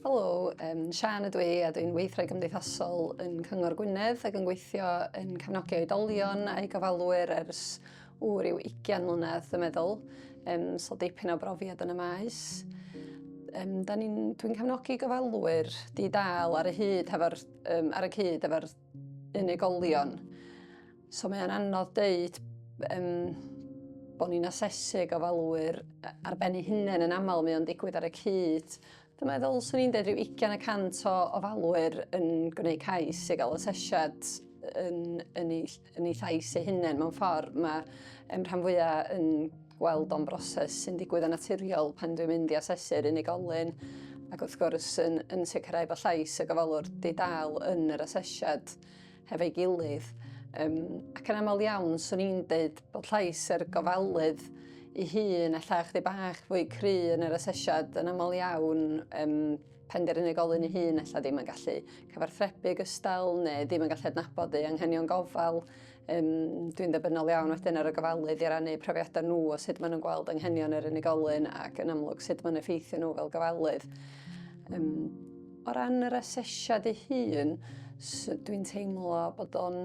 Helo, um, Sian ydw i a dwi'n weithred gymdeithasol yn Cyngor Gwynedd ac yn gweithio yn cefnogi oedolion a'i gofalwyr ers o ryw 20 mlynedd, dwi'n meddwl. Um, so dipyn o brofiad yn y maes. Um, da ni'n, dwi'n cefnogi gofalwyr di-dal ar y hyd hefo'r, um, ar y cyd efo'r unigolion. So mae o'n anodd deud um, bod ni'n asesu gofalwyr ar ben eu hunain yn aml, mae o'n digwydd ar y cyd. Dwi'n meddwl, swn i'n deud rhyw 20% o ofalwyr yn gwneud cais i gael asesiad yn, yn, ei, yn ei llais eu hunain mewn ffordd. Mae um, rhan fwyaf yn gweld o'n broses sy'n digwydd yn naturiol pan dwi'n mynd i asesu'r unigolyn ac wrth gwrs yn, yn sicrhau bod llais y gofalwr di-dal yn yr asesiad hefo'i gilydd. Um, ac yn aml iawn, swn i'n deud bod llais yr gofalydd ei hun ella chdi bach fwy cry yn yr asesiad yn aml iawn um, pen di'r unigolyn ei hun ella ddim yn gallu cyfarthrebu gystal neu ddim yn gallu adnabod ei anghenion gofal. Um, dwi'n ddibynnol iawn wedyn ar y gofalydd i rannu profiadau nhw o sut maen nhw'n gweld anghenion yr unigolyn ac yn amlwg sut maen effeithio nhw fel gofalydd. Um, O ran yr asesiad ei hun, dwi'n teimlo bod o'n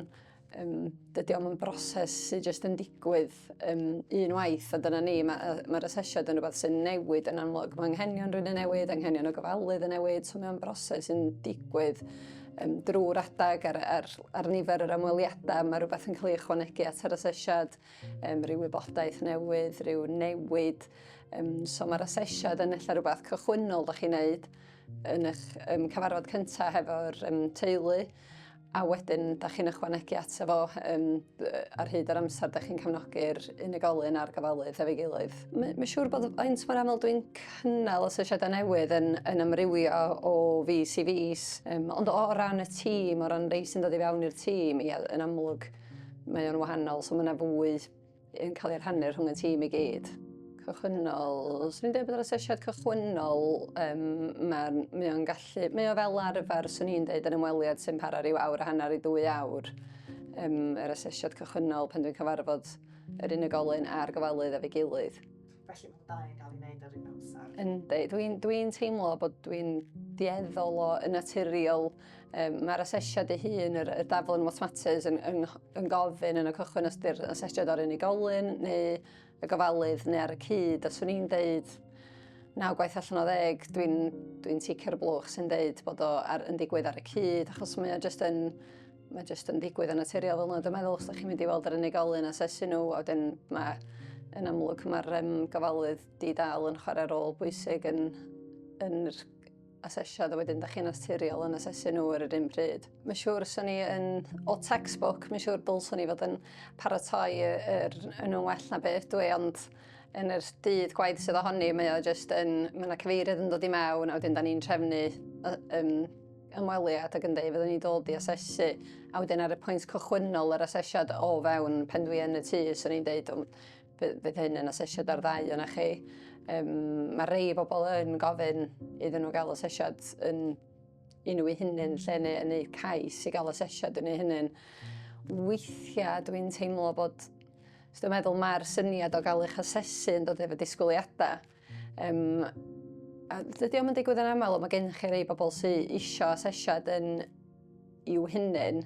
um, dydy o'm yn broses sydd jyst yn digwydd um, un waith a dyna ni. Mae'r ma asesiad yn rhywbeth sy'n newid yn amlwg. Mae anghenion rhywun yn newid, anghenion y gofalydd yn newid, so mae'n broses sy'n digwydd um, drwy'r adeg ar, ar, ar nifer yr ymweliadau. Mae rhywbeth yn cael ei ychwanegu at yr asesiad, um, rhyw wybodaeth newydd, rhyw newid. Um, so mae'r asesiad yn ella rhywbeth cychwynnol da chi'n neud yn eich um, cyfarfod cyntaf hefo'r um, teulu a wedyn da chi'n ychwanegu ato fo um, ar hyd yr amser da chi'n cefnogi'r unigolyn a'r gofalydd efo'i gilydd. Mae'n siŵr bod faint mor aml dwi'n cynnal asesiadau newydd yn, yn amrywio o fis i fis, um, ond o ran y tîm, o ran rei sy'n dod i fewn i'r tîm, ia, yn amlwg mae o'n wahanol, so mae yna fwy yn cael ei rhannu rhwng y tîm i gyd. Cychwynnol, swn i'n dweud bod yr asesiad cychwynnol, um, mae, mae o'n gallu, mae o fel arfer, swn i'n dweud, yn ymweliad sy'n para rhyw awr a hanner i ddwy awr. Um, yr asesiad cychwynnol pan dwi'n cyfarfod yr unigolyn a'r gofalydd efo'i gilydd. Felly mae'r ddau yn cael ei wneud ar un amser. Yndi, dwi'n dwi teimlo bod dwi'n dueddol o yn naturiol. Um, Mae'r asesiad ei hun, yr, yr daflen What Matters, yn, yn, yn gofyn yn y cychwyn os di'r asesiad o'r unigolyn neu y gofalydd neu ar y cyd. A swn i'n deud naw gwaith allan o ddeg, dwi'n dwi ticio'r blwch sy'n deud bod o ar, yn digwydd ar y cyd, achos mae o jyst yn mae jyst yn digwydd yn naturiol fel yna. Dwi'n meddwl os ydych chi'n mynd i weld yr unigolyn asesu nhw, a wedyn mae yn amlwg mae'r um, gofalydd di-dal yn chwarae rôl bwysig yn, yn yr asesiad a wedyn da chi'n naturiol yn asesu nhw ar yr un pryd. Mae'n siŵr swn i yn, o textbook, mae'n siŵr dylswn i fod yn paratoi yr, yn nhw'n well na beth dwi, ond yn yr dydd gwaith sydd ohoni, mae o jyst yn, mae yna cyfeiriad yn dod i mewn, a wedyn da ni'n trefnu um, ymweliad ac yn deud fyddwn ni'n dod i asesu a wedyn ar y pwynt cychwynnol yr asesiad o fewn pen dwi yn y tŷ swn i'n deud fydd hyn yn asesiad ar ddau o'na chi. Um, mae rei bobl yn gofyn iddyn nhw gael asesiad yn i nhw eu hunain lle neu yn eu cais i gael asesiad yn eu hunain. Weithiau dwi'n teimlo bod, so dwi'n meddwl mae'r syniad o gael eich asesu yn dod efo disgwyliadau. Um, a dydy o'm yn digwydd yn aml, ond mae gen chi rei bobl sydd isio asesiad yn i'w hunain,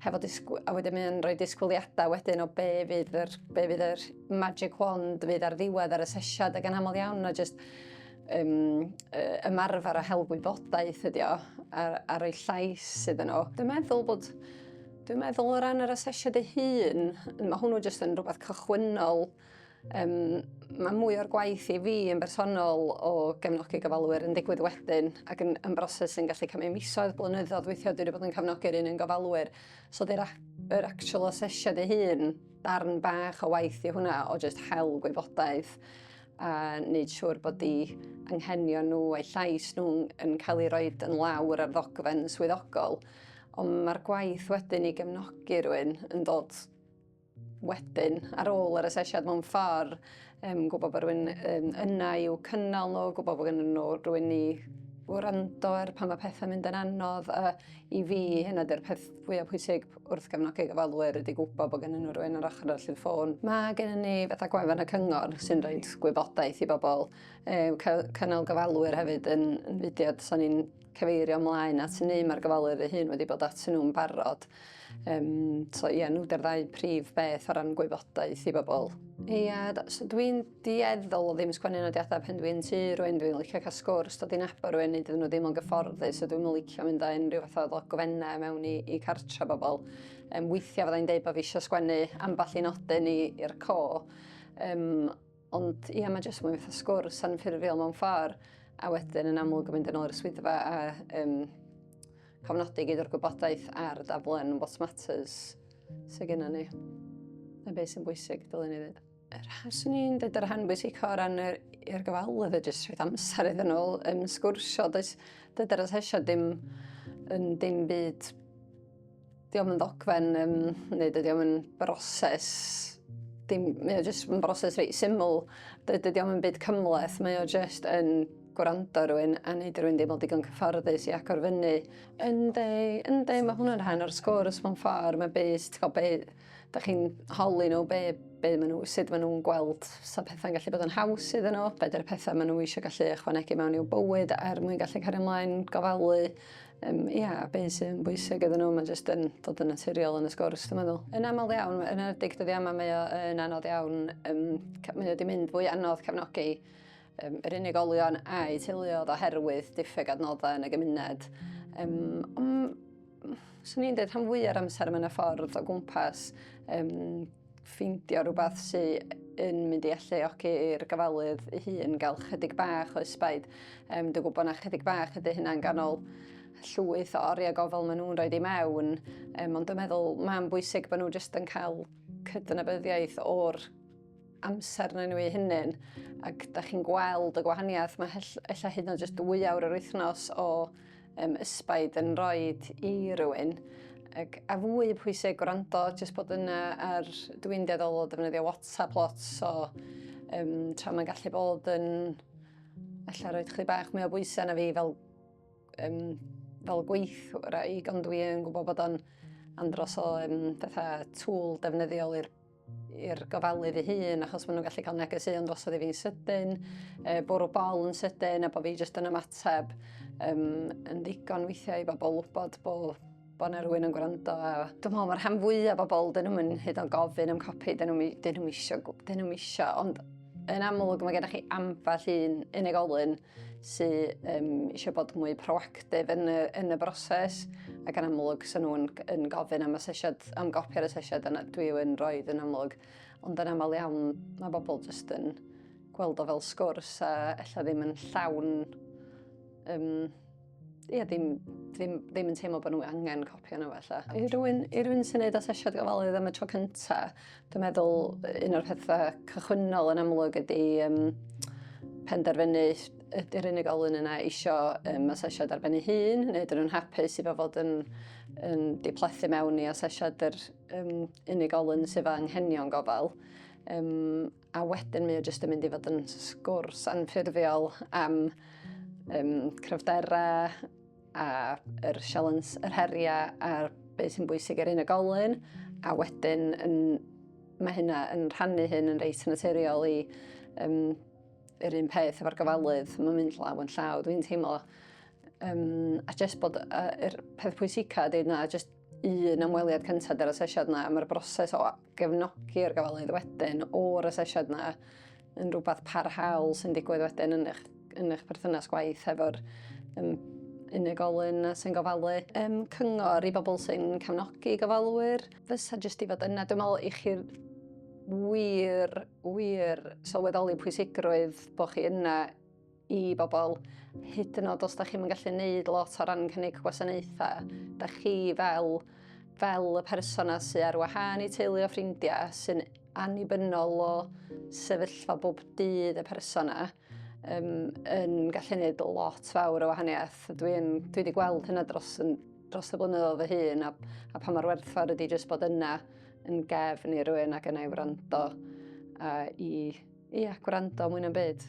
hefo disgw a wedyn mae'n rhoi disgwyliadau wedyn o be fydd yr, be fydd yr magic wand fydd ar ddiwedd yr asesiad ac yn aml iawn na jyst um, ymarfer o hel gwybodaeth ydi o a, a rhoi llais iddyn nhw. Dwi'n meddwl bod dwi'n meddwl o ran yr asesiad ei hun, mae hwnnw jyst yn rhywbeth cychwynnol. Um, mae mwy o'r gwaith i fi yn bersonol o gefnogi gofalwyr yn digwydd wedyn ac yn, yn broses sy'n gallu cymryd misoedd, blynyddoedd weithiau dwi wedi bod yn cefnogi'r un yn gofalwyr. So dy'r yr actual asesiad ei hun, darn bach o waith i hwnna o just hel gwybodaeth a wneud siŵr bod i anghenion nhw a'i llais nhw'n yn cael ei roed yn lawr ar ddogfen swyddogol. Ond mae'r gwaith wedyn i gefnogi rhywun yn dod wedyn, ar ôl yr asesiad mewn ffordd, um, gwybod bod rhywun um, yna i'w cynnal nhw, gwybod bod gen nhw rhywun i wrando ar pan mae pethau'n mynd yn anodd, a i fi hynna 'di'r peth fwyaf pwysig wrth gefnogi gofalwyr ydy gwybod bod gennyn nhw rywun ar ochr arall i'r ffôn. Mae gennyn ni fatha gwefan y cyngor sy'n rhoi gwybodaeth i bobl. Cynnal gofalwyr hefyd yn fudiad so ni'n cyfeirio ymlaen at ni, mae'r gofalwyr eu hun wedi bod atyn nhw'n barod. So ie, nhw 'di'r ddau prif beth o ran gwybodaeth i bobl. Ia, so dwi'n dueddol o ddim sgwennu nodiadau pan dwi'n tŷ rywun, dwi'n licio cael sgwrs, dod i nabod rywun, neud iddyn nhw deimlo'n gyfforddus, so dwi'm yn licio mynd â unrhyw fath o ddogfennau mewn i cartra bobl. Weithiau fyddai'n deud bod fi eisiau sgwennu ambell i nodyn i'r co, ond ia, mae jyst mwy fatha sgwrs anffurfiol mewn ffordd, a wedyn yn amlwg yn mynd yn ôl i'r swyddfa a cofnodi gyd o'r gwybodaeth ar daflen What Matters sydd gennym ni. Na beth sy'n bwysig, dylwn i ddweud. Swn i'n dweud yr rhan bwysica o ran i'r gofalydd ydy jyst rhoi amser iddyn nhw sgwrsio. Does, dydy'r asesiad ddim yn dim byd, dio'm yn ddogfen, neu dydy o'm yn broses, dim, mae o jyst yn broses reit syml. Dydy o'm yn byd cymhleth, mae o jyst yn gwrando rywun a neud i rywun deimlo digon cyfforddus i agor fyny. Yndi, yndi, mae hwnna'n rhan o'r sgwrs mewn ffordd, mae be, ti'n gwybod, be, da chi'n holi nhw, be maen nhw, sut maen nhw'n gweld sa pethau'n gallu bod yn haws iddyn nhw, be dy'r pethau maen nhw eisiau gallu ychwanegu mewn i'w bywyd er mwyn gallu cario ymlaen gofalu. Ia, be sy'n bwysig iddyn nhw, mae'n jyst yn dod yn naturiol yn y sgwrs, dwi'n meddwl. Yn aml iawn, yn enwedig dyddiau yma, mae o yn anodd iawn, mae o wedi mynd fwy anodd cefnogi yr unigolion a'u teuluoedd oherwydd diffyg adnoddau yn y gymuned. Ond swn i'n dweud rhan fwyaf o'r amser mae yna ffordd o gwmpas ffeindio rhywbeth sydd yn mynd i alluogi i'r gofalydd ei hun gael chydig bach o ysbaid. Dwi'n gwybod na chydig bach ydy hynna'n ganol llwyth o oriau gofal maen nhw'n rhoi i mewn, ond dwi'n meddwl mae'n bwysig bod nhw jyst yn cael cydnabyddiaeth o'r amser na nhw eu hunain, ac da chi'n gweld y gwahaniaeth, mae ella hyd yn oed jyst 2 awr yr wythnos o ysbaid yn rhoi i rywun. Ac, a fwy pwysig gwrando, jyst bod yna ar, dwi'n dueddol o defnyddio WhatsApp lot, so tra mae'n gallu bod yn, ella rhoi chydig bach mwy o bwysau na fi fel gweithwraig, ond dwi yn gwybod bod o'n andros o fatha tool defnyddiol i'r gofalydd ei hun, achos maen nhw'n gallu cael negeseuon drosodd i fi'n sydyn, bwrw bol yn sydyn, a bod fi jyst yn ymateb yn ddigon weithiau i bobl wybod bod 'na rhywun yn gwrando. A dwi'n meddwl mae'r rhan fwyaf o bobl, dyn nhw'n hyd yn oed gofyn am copi, dyn nhw'n isio, dyn nhw'n isio, ond yn amlwg mae gennych chi ambell un unigolyn sydd eisiau bod mwy proactif yn y broses, ac yn amlwg sy'n nhw'n yn gofyn am asesiad, am gopi o'r asesiad, a dwi yn rhoi yn amlwg, ond yn aml iawn mae bobl jyst yn gweld o fel sgwrs a ella ddim yn llawn, ia, ddim yn teimlo bod nhw angen copi yna felly. I rywun sy'n neud asesiad gofalydd am y tro cynta, dwi'n meddwl un o'r pethau cychwynnol yn amlwg ydy penderfynu ydy'r unigolyn yna isio asesiad ar ben ei hun, neu ydyn nhw'n hapus i fod yn diplethu mewn i asesiad yr unigolyn sydd efo anghenion gofal. A wedyn mae o jyst yn mynd i fod yn sgwrs anffurfiol am cryfderau a yr sialens, yr heriau a'r beth sy'n bwysig i'r unigolyn, a wedyn mae hynna yn rhannu hyn yn reit naturiol i yr un peth efo'r gofalydd, mae'n mynd law yn llaw, dwi'n teimlo. A jyst bod yr peth pwysica ydy na jyst un ymweliad cyntaf yr asesiad yna, a mae'r broses o gefnogi'r gofalydd wedyn o'r asesiad yna yn rhywbeth parhaol sy'n digwydd wedyn yn eich perthynas gwaith efo'r unigolyn sy'n gofalu. Cyngor i bobl sy'n cefnogi gofalwyr, fysa jyst i fod yna. Dwi'n meddwl i chi wir sylweddoli pwysigrwydd bod chi yna i bobl, hyd yn oed os da chi'm yn gallu neud lot o ran cynnig gwasanaethau, da chi fel y person 'na sydd ar wahân i teulu o ffrindiau, sy'n annibynnol o sefyllfa bob dydd y person 'na, yn gallu neud lot fawr o wahaniaeth. Dwi wedi gweld hynna dros y blynyddoedd fy hun, a pa mor werthfawr ydy jyst bod yna yn gefn i rywun ac yna i wrando, a i, ia, gwrando mwy na'm byd.